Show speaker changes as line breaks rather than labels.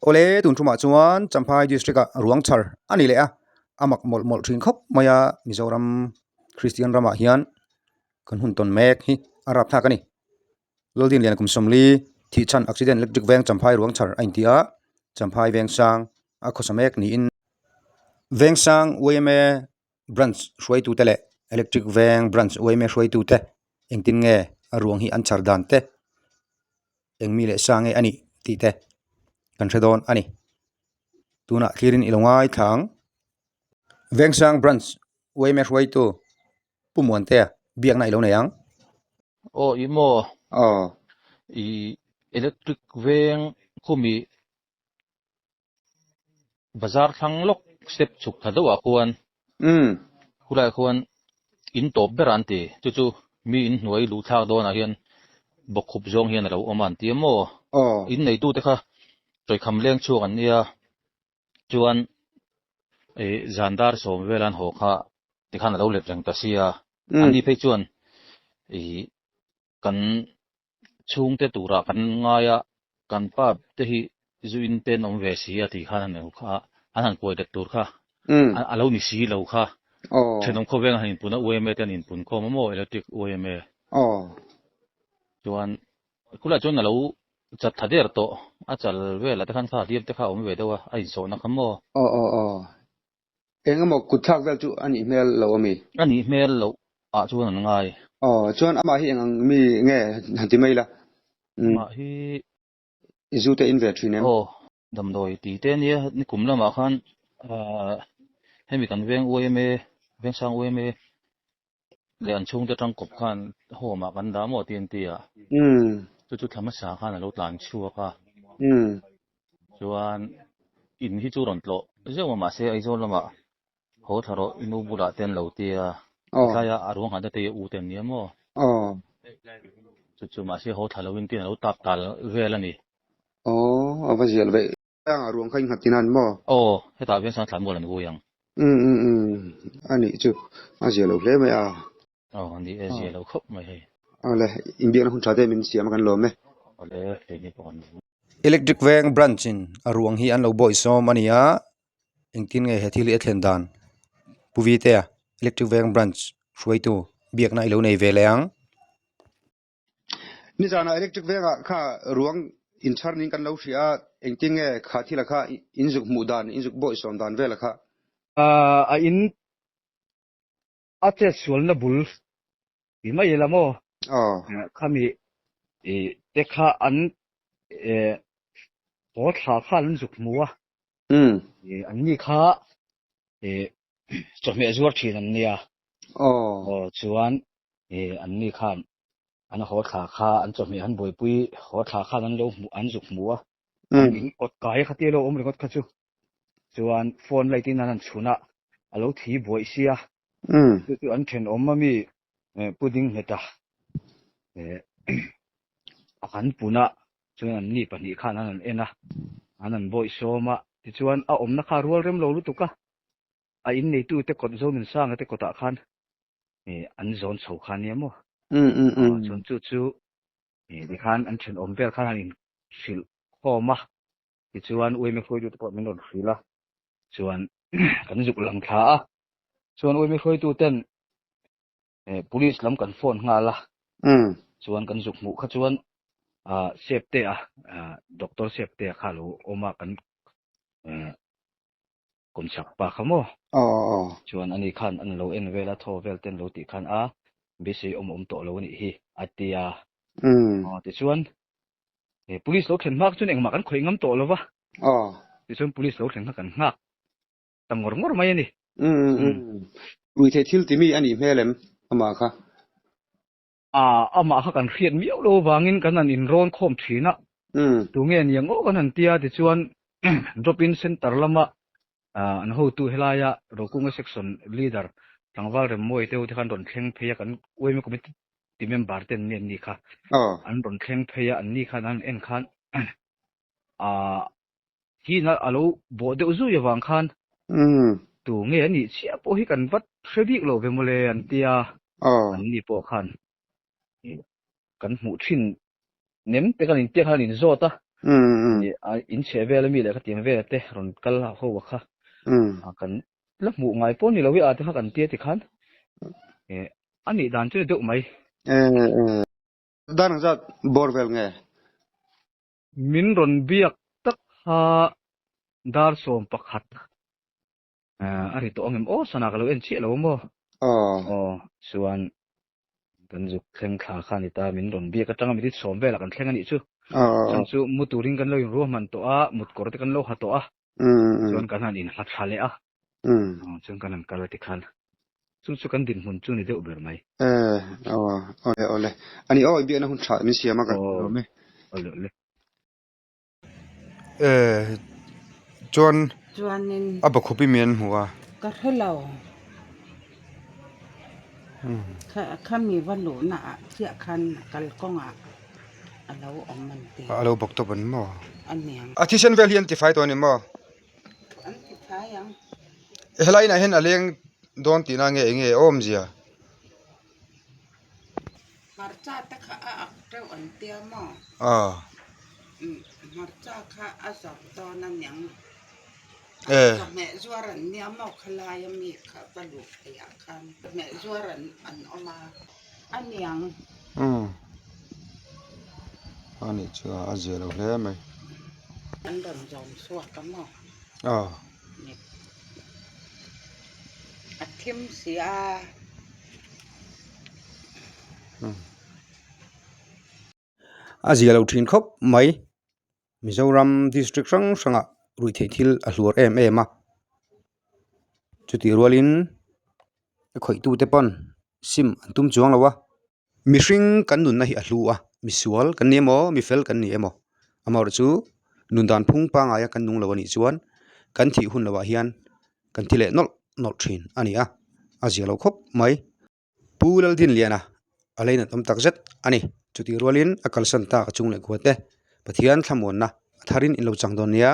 Awle, tun thumah chuan Champhai District-ah ruang chhar a ni leh a, a mak mawlh mawlh thin khawp mai a, Mizoram Kristian ramah hian kan hun tawn mek hi a rapthlak a ni. Laldin Lian kum 40 thih chhan accident electric veng Champhai ruang chhar a inti a, Champhai Vengsang a khawsa mek niin Vengsang yma branch hruaitute leh electric veng branch yma hruaitute engtin nge a ruang hi an chhar dan te eng mi leh sa nge a nih tih te kan hre dawn a ni. Tunah thlirin i lo ngaithla ang. Vengsang branch yma hruaitu Pu Muantea biakna i lo nei ang.
Aw i maw?
Aw.
I electric veng khumi Bazar thlang lawk step chhuk thla deuhah khuan khulaiah khuan in tawp ber an ti. Chu chu mi in hnuai luh thlak dawnah hian bawkkhup zawng hian a lo awm a an ti a maw? In neitute kha sawikham leng chhuak an nia chuan ih zan dar sawm vel an haw kha tikhan a lo let reng ta sia. Anni phei chuan ih kan chhungte turah kan ngai a, kan pa te hi zu in te an awm ve si a tih khan an kha an han kuai let tur kha a lo ni si lo kha thenawm khawveng an han inpun a UMA te an inpun khawm a maw electric UMA chuan khulai chuan a lo chat tha der tawh a chal velah te khan kha hliam te kha a awm ve deuh a a insawhna kha maw.
Eng emaw kut thlak vel chu a nih hmel lo a mi?
A nih hmel loh ah chuan an ngai.
Aw, chuan amah hi eng ang mi nge han ti mai la?
Amah hi.
I zu te in ve thin em?
Aw, damdawi ti te ania, nikum lamah khan hemi kan veng UMA, Vengsang UMA leh an chhungte tangkawp khan home ah kan dah maw ti an ti a. Chu chu thla hmasa khan a lo tlan chhuak a. Chuan in hi chu rawn tlawh zeuh a mahse Aizawl lamah haw thla rawh i nu bulah te an lo ti a. Tlaia a ruang han te hi u te an nia maw? Chu chu mahse haw thla loin tin a lo tap tal vel a ni.
Aw, a va zial ve. Anga ruang kha i nghat inan maw?
Aw, hetah hian chuan thlan mual an vui ang.
Umm umm umm, a nih chu a zia lo hle mai a.
Aw, ni e, zia lo khawp mai hei.
Awle, inbiakna hun tha te min siam a kan lawm e.
Awle, keini pawh kan lawm e.
Electric Veng Branch in a ruang hi an lo bawihsawm a ni a, engtin nge he thil hi a thlen dan? Pu Vitea, Electric Veng Branch hruaitu biakna i lo nei ve leh ang. Nizanah electric vengah kha ruang inchhar niin kan lo hria a, engtin nge kha thila kha in zuk hmuh dan, in zuk bawihsawm dan vela kha?
A in a chet sualna bul ti mai ila maw? Khami te kha an haw thla khan an zuk hmu a, anni kha chawhmeh zuar thin an nia. Aw chuan anni khan an haw thla kha an chawhmeh an buaipui haw thla khan an lo hmu an zuk hmu a. In kawt kai kha tia lo awm ringawt kha chu. Chuan phone light in an han chhun a, a lo thi buaih sia. Chu chu an thenawm a mi pudding nghet a a kan pun a chuan an ni pahnih khan an han en a, an han bawih sawm a. Tichuan a awmna kha rual rem lo lutuk a, a inneitute kawt Zonunsanga te kawtah khan an zawn chho kha nia maw? Chuan chu chu tikhan an thenawm vel khan an inhrilh khawm a, tichuan uaime hruaitute pawh min rawn hrilh a, chuan kan zuk lang thla a, chuan uaime hruaituten police lam kan phone nghal a, chuan kan zuk hmuh kha chuan Septea, Doctor Septea kha a lo awm a, kan Kum chak pa kha maw? Chuan ani khan an lo en vel a, thaw vel te an lo tih khan a, beisei awm awm tawh lo anih hi a ti a. Tichuan police lo thlen hma chuan engmah kan khawih ngam tawh lo va. Tichuan police lo thlen kha kan nghak ta ngawr ngawr mai a ni.
Ruihtheih thil timi a nih hmel em amah kha?
A, amah kha kan hriat miau lo avangin kan han inrawn khawm thin a, tunge ni ang aw kan han tia tichuan drop in centre lama an hotu helaia Rokunga section leader tlangval Remmawi te ho te khan rawn thleng phei a, kan yma committee member te an ni an ni kha an rawn thleng phei a, an ni khan an en khan a Hina a lo bawh deuh zui avang khan tu nge a nih chiah pawh hi kan vat hre bik lo ve mawle an ti a, an ni pawh khan kan hmuh thin nem te kan inpiak khan an inzawt a. In chheh vel ami leh khatiang vel te rawn kal ho a kha kan la hmuh ngai pawh ni lo i a te kha kan tia tikhan a nih dan chu ni deuh mai.
Dan ang zat bawr vel nge?
Min rawn biak tak kha dar 11 A ri tawh angem aw sana ka lo en chiah lo maw? Aw chuan kan zuk thleng thla kha a ni ta min rawn biak atanga minute sawm velah kan thleng a nih chu. Chuan chu mu turin kan lo inruahman tawh a, mut kawr te kan lo ha tawh a, chuan kan han inha thla leh a, chuan kan han kal a tikhan chu chu kan dinhmun chu ni deuh ber mai.
Aw awle awle a ni aw inbiakna hun tha min siam a ka lawm e.
Awle awle.
Eh chuan
Chuanin
a bawkhup i mi an hmu a.
Ka hre lo. Kha khami va luhna ah chiah khan a kalkawngah a lo awm an ti.
A lo bawk tawp an maw?
A niang.
A thisen vel hi an tifai tawh a ni maw?
An tifai ang.
Helai inah hian a leng dawn tihna nge enge awmzia?
Hmarcha te kha a ak teuh an tia maw?
Aw.
Hmarcha kha a zawrh dawn a niang.
Eh.
Chawhmeh zuar an nia maw khalai a mi kha va luh theih ah khan chawhmeh zuar an an awm a. A niang.
Umm. A nih chu a zia lo hle mai.
An rawn zawm chhuak a maw?
Aw.
A thim si a.
A zia lo thin khawp mai Mizoram district hrang hrangah ruihtheih thil a hluar em em a chutih rualin a khawihtute pawn sim an tum chuang lo a mihring kan nunna hi a hlu a misual kan ni emaw mifel kan ni emaw amaherawhchu nun dan phung pangngaia kan nung lo anih chuan kan thih hun lovah hian kan thi leh nawlh nawlh thin a ni a a zia lo khawp mai. Pu Laldinliana a lei nat awm tak zet a ni. Chutih rualin a kalsan tak a chung leh kuate Pathian thlamuanna a tharin in lo chang dawn nia.